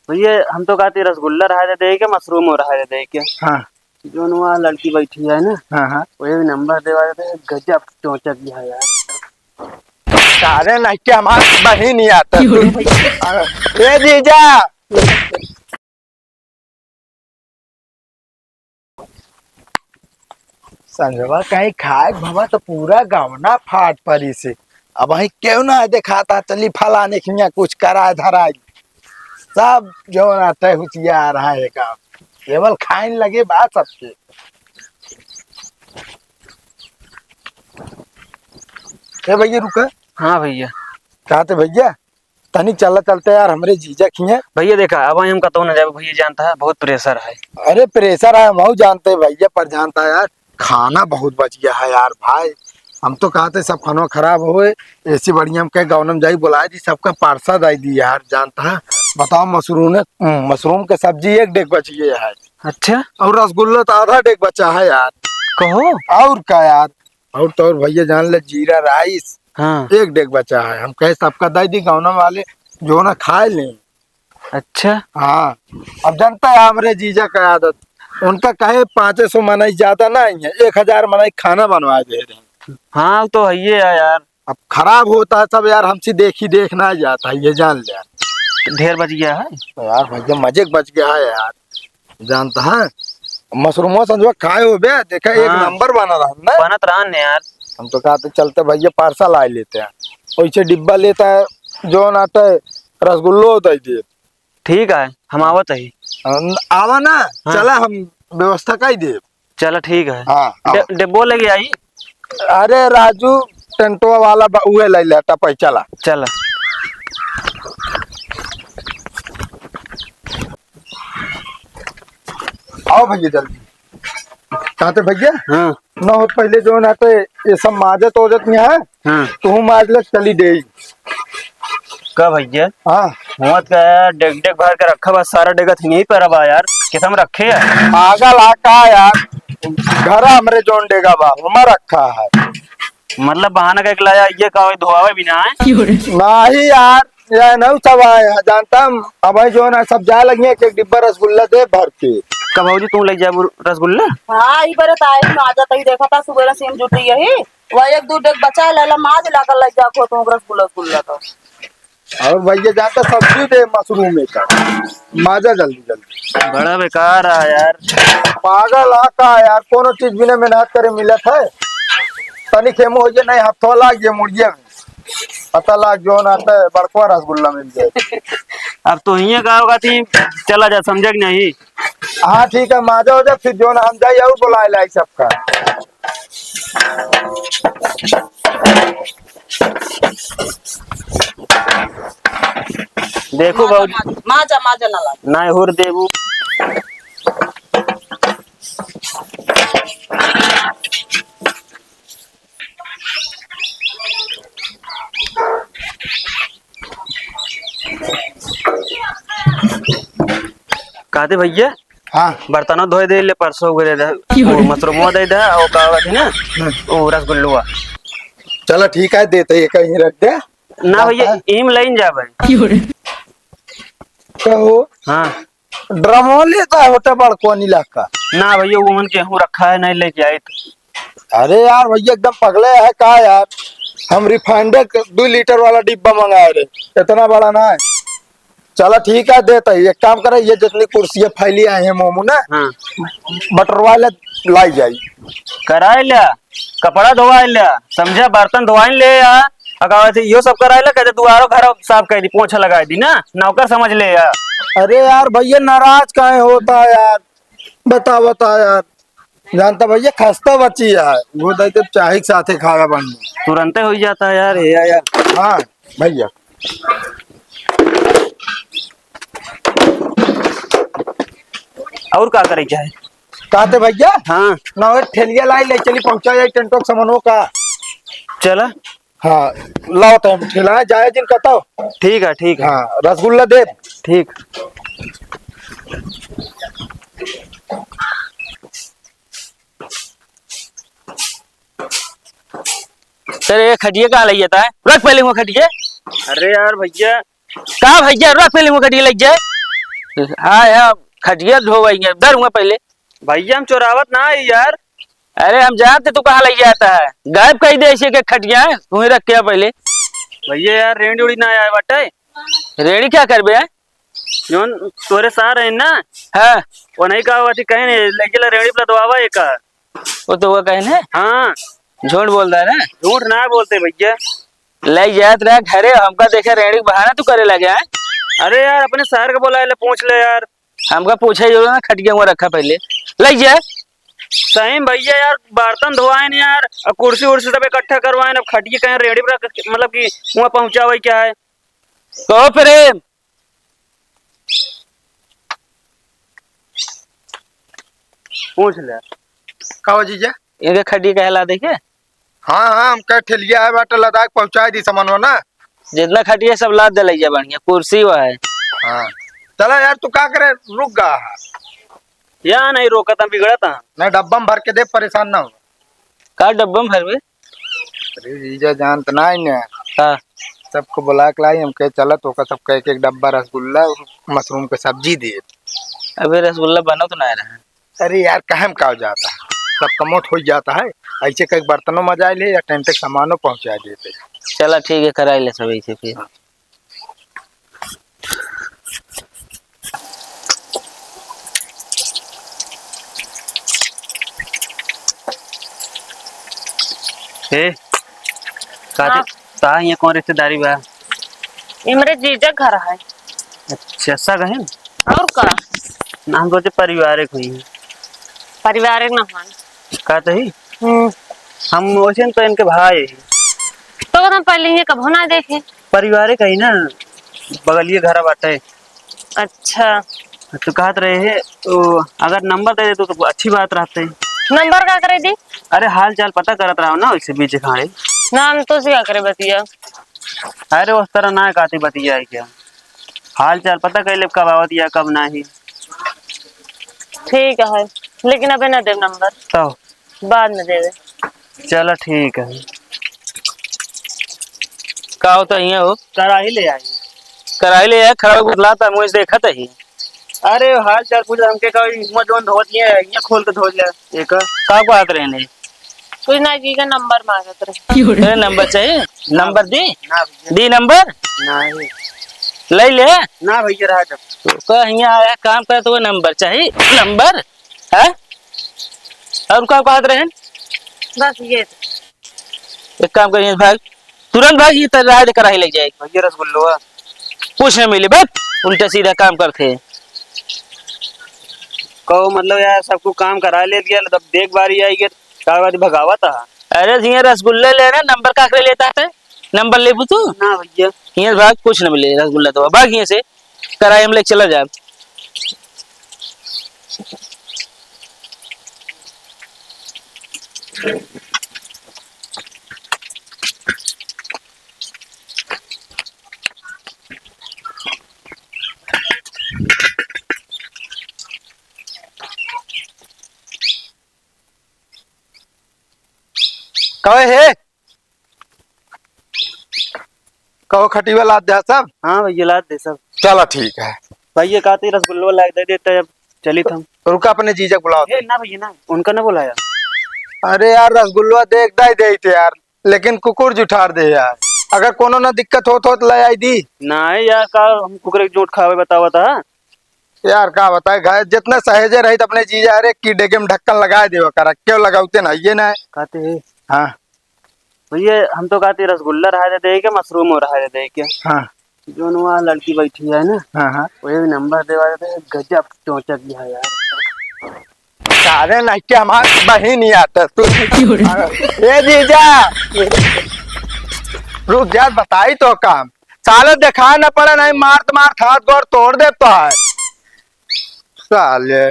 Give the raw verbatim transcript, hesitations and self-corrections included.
भैया, हम तो कहते रसगुल्ला रहा दे दे के, मशरूम हो रहा दे दे के। हाँ। जोन वहाँ लड़की बैठी है ना, हाँ, हाँ। वो एक नंबर देवा देते हैं, गजब चोंचक भी है यार। सारे नहीं के हमार बहिन ही आता। ए जीजा, संझवा कहीं खाए भवा तो पूरा गवना फाट परी से। अब वहीं क्यों ना देखाता, चली फलाने खिया कुछ कराए धराई। सब जो ना तय हुशियार है काम, केवल खाइन लगे बात सबके। ए भैया रुका। हाँ भैया। कहाँ थे भैया? तनी चला चलते यार, हमरे जीजा खिए। भैया देखा, अब हम कतौ न जाबे भैया, जानता है बहुत pressure है। अरे pressure है, हम जानते हैं भैया, पर जानता है यार, खाना बहुत बच गया है यार भाई। हम तो कहते सब खाना खराब होए, ऐसी बढ़िया हम कहे गौनम जाई बुलाए दी, सबका पार्सा दाई दी यार, जानता है। बताओ मशरूम ने, हम्म, मशरूम के सब्जी एक डेग बच गया है। अच्छा। और रसगुल्ला तो आधा डेग बचा है यार। कहो। और का यार, और तो और भैया जान ले जीरा राइस हाँ। एक डेग बचा है, हम कहे सबका दाई दी गौनम वाले जो ना खाए लें। अच्छा। हाँ, अब जानता है हमरे जीजा का आदत, उनका कहे पाँचे सौ मनई ज्यादा ना आई है, एक हजार मनई खाना बनवा दे रहे हैं। हाँ, तो है ये है यार। अब खराब होता है सब यार, हमसे देखी देख ना जाता है, ये जान ले। ढेर बच गया है। तो यार भैया मजे के बच गया है यार, जानता है। मशरूमो संजवा खाए हो बे, देखा एक हाँ। नंबर बना रहा है ना। बनत रहा ने यार। हम तो कहते चलते भैया पार्सल आ लेते हैं, वैसे डिब्बा लेता है जो ना तो रसगुल्लो दे दे। ठीक है, हम आवत ही। हम आवा ना, हाँ। चला हम व्यवस्था कर दे। चला ठीक है। हाँ, डे-, आवा। डेब्बो लेके आई। अरे राजू, टेंटो वाला बा-, उहे ले ले, टपई, चला। चला। आओ भैया जल्दी। कहाँ थे भैया? हाँ। ना हो पहले जो ना थे ये सब माजत ओजत नहीं है। हाँ। तू माज ले चली दे। का भैया? हाँ। हुआ तो का यार, डेग डेग भर के रखा बा, सारा डेगा तो यहीं पर बा यार, कितना में रखे है? पागल आ का यार, घर हमरे जोन डेगा बा, ओमा रखा है। मतलब बहाना का एक लाया, ये का धोआवे भी ना है? नहीं यार, ये नहीं सब आए हैं, जानता हम, अब भाई जो ना सब जाए लगी है, एक डिब्बा रसगुल्ला दे भर के। का भौजी तू ले जाबू रसगुल्ला? हाँ, ई बरे तो आई, आ जाता ही देखा था, सुबह से हम जुटी यही। वह एक दू डेग बचा लेला, माज लाकर ले जा को तुम रसगुल्ला, रसगुल्ला तो। और भैया जाता सब्जी दे मशरूम में का, माजा जल्दी जल्दी। बड़ा बेकार है यार। पागल आ का यार, कोनो चीज बिना मेहनत करे मिलत है? तनी खेमो हो गया, नहीं हथवा लाग गया मुर्गिया में। पता लाग जो ना तो बड़कवा रसगुल्ला मिल जाए। अब तो हियाँ का होगा थी, चला जा, समझे कि नहीं? हाँ ठीक है, माजा हो जा, फिर जो ना हम जाई और बुलाए लाई सबका। देखो माजा, बाबू। माजा, माजा, माजा ना लाग। ना हुर देबू। कहते भैया, हाँ। बर्तनों धोए दे ले, परसों को दे दे। क्यों? वो मशरूमवा दे दे, वो का कहते ना, हम्म। वो रसगुल्लवा। चला ठीक है, देते ये कहीं रख दे। ना भैया, हाँ। ईम लाइन जा भाई। क्यों रे? कहो। हाँ। ड्रमो लेता है होता बड़को नीला का। ना भैया, वो मन गेहूँ रखा है, नहीं लेके आई तो। अरे यार भैया, एकदम पगले है का यार? हम refined दो लीटर वाला डिब्बा मंगाए रहे, इतना बड़ा ना है। चला ठीक है, देता ही। एक काम करे, ये जितनी कुर्सी है फैली आए हैं मोमू ना, हाँ। बटरवा ले, लाई जाई। कराए ल्या, कपड़ा धोवाए ल्या, समझा, बर्तन धोवाए ले आ। अगर वैसे यो सब कराए ल्या, कहते दुआरो घर साफ कर दी, पोछा लगाए दी ना, नौकर समझ ले आ। अरे यार भैया, नाराज काहे होता है यार? बता, बता यार। जानता भैया, खस्ता बची है, वो दे दे चाय के साथे खाया बन। तुरंते हो ही जाता है यार, ये यार। हाँ भैया। और का करे के है? कहते भैया? हाँ। ना हो ठेलिया लाई ले चली, पहुंचा जाए टेंटो के सामानों का। चला। हाँ, लाओ तो हम ठेला जाए जिन कताओ। ठीक है, ठीक है। हाँ, रसगुल्ला दे। ठीक। तेरे ये खटिया कहाँ लग जाता है? रख पहले वो खटिया। अरे यार भैया। कहाँ भैया? रख पहले वो खटिया लग जाए। हाँ, हाँ, खटिया धोवइया, इधर हुआ पहले। भैया, हम चोरावत ना आई यार। अरे, हम जानते तू कहाँ लइ जाता है, गायब कइ दे ऐसे के खटिया है, तू ही रख के आ पहले। भैया यार, रेंडी उड़ी ना आए बाटे। रेंडी क्या करबे है? जौन तोरे सार है ना? हाँ। वो नहीं कहा, अथी कहीं नहीं, लइ गेला रेंडी पे लदवावा एक। वो तो वो कहे ना? हाँ। झूठ बोल रहा है ना? झूठ ना बोलते भैया। लइ जात रहा घरे, हमका देखे रेंडी के बहाना तू करे लगे है। अरे यार, अपने सार के बोलाए ले, पूछ ले यार। हमका पूछे जरूर ना, खटिया हुआ रखा पहले, लइ जा। सही में भैया यार, बर्तन धोआइन यार, और कुर्सी उर्सी सब इकट्ठा करवाइन, अब खटिया कहीं रेंडी पर रख, मतलब कि वहाँ पहुँचावे क्या है? कहो प्रेम। पूछ ले। का हो जीजा? इनके खटिया कहे ला देखे? हाँ, हाँ, हम कहे ठेलिया है बाटे, लदा के पहुँचाए दी सामानवा ना। जितना खटिया सब लाद दे लइया बढ़िया, कुर्सी हुआ है। हाँ। चला यार, तू का करे, रुक गा। या नहीं रोकत, हम बिगड़त हैं। नहीं, डब्बा में भर के दे, परेशान ना हो। का डब्बा में भरबे? अरे जीजा, जानत ना है ना। हाँ। सबको बुला के लाई, हम कहे चला तो का सब कह के एक डब्बा रसगुल्ला, मशरूम के सब्जी दे। अबे रसगुल्ला बनो तो ना रहा। अरे यार, कहाँ में का हो जाता है, सब कमोत हो जाता है। ऐसे कई बर्तनों में जाए ले या टेंट के सामानों पहुँचा देते। चला ठीक है, कराई ले सब ऐसे फिर। हाँ। ए, का हाँ। ता यहाँ कौन रिश्तेदारी बा? ये मेरे जीजा घर है। अच्छा, सगा है? और का? ना, हम सोचे पारिवारिक हुई है। पारिवारिक ना है। का तही? हम्म। हम वैसे तो इनके भाई। तो हम पहले ये कभो ना देखे। पारिवारिक है ना, बगलिए घर बाटे। अच्छा। तो कहत रहे हैं, तो अगर नंबर दे दे तो, तो अच्छी बात रहते। नंबर का करे दी? अरे हाल चाल पता करत रहो ना, वैसे बीच खाड़े। ना, हम तो से का करे बतिया। अरे उस तरह ना कहती बतिया है क्या? हाल चाल पता कर ले, कब आवत या कब नाही। ठीक है, लेकिन अबे ना देब नंबर। तो? बाद में देबे। चला ठीक है। का होता हियाँ हो? कराही ले आई। कराही ले आए, खड़ा होके बतलाता, मुझे देखत ही। अरे हाल चाल पूछ, हमके का हुआ, जौन धोत ये, ये खोल के धो ले। एक का बात रहने? कुछ ना जी का नंबर मांगत रहे। ए, नंबर चाहिए? नंबर दी? ना भैया। दी नंबर? नहीं। ले ले। ना भैया, रहा जब। तो कहिया आया काम करे तो वो नंबर चाहिए, नंबर? हैं? और का कहत रहे? बस ये। एक काम करिए भाई, तुरंत भाई ये तर रहा दे कराही लग जाए। भैया रसगुल्लो है। कुछ नहीं मिले, बस उल्टा सीधा काम करते हैं। कहो मतलब यार, सबको काम करा ले दिया, तब देख बारी आई के का बात भगावा था। अरे जी, ये रसगुल्ले लेना, नंबर का करे लेता है? नंबर लेबू तू? ना भैया। ये भाग, कुछ न मिले रसगुल्ला तो। भाग यहाँ से, कराई हम लेके चला जाए। कहे हे? कहो खटिया लाद दे सब? हाँ भैया, लाद दे सब। चला ठीक है। भैया, कहते रसगुल्लो लाद दे देते, अब चलित हम। रुका, अपने जीजा को बुलाओ। ए, ना भैया, ना, उनका ना बुलाया। अरे यार, रसगुल्लो देख दे देते यार, लेकिन कुकुर जुठार दे यार। अगर कोनो ना दिक्कत होत होत ले आई दी। ना यार, का हम कुकुर के जूठ खावे बतावा था? यार का बताए, घर जितना सहेजे रही तो अपने जीजा, अरे की डेगे में ढक्कन लगाए देवा करा, क्यों लगावते ना, ये ना है। कहते हैं। हाँ। भैया, हम तो कहते रसगुल्ला रहा दे दे के, मशरूम और रहा दे दे के। हाँ। जोन वहाँ लड़की बैठी है ना, हाँ, हाँ। वही नंबर देवा देते, गजब चोचक भी है यार। सारे नहीं के हमार बहिन ही आता तू। ए जीजा, रुक जा, बताई तो काम। साले देखा न पड़े, नहीं मारत मारत हाथ गोड़ तोड़ देता है। साले।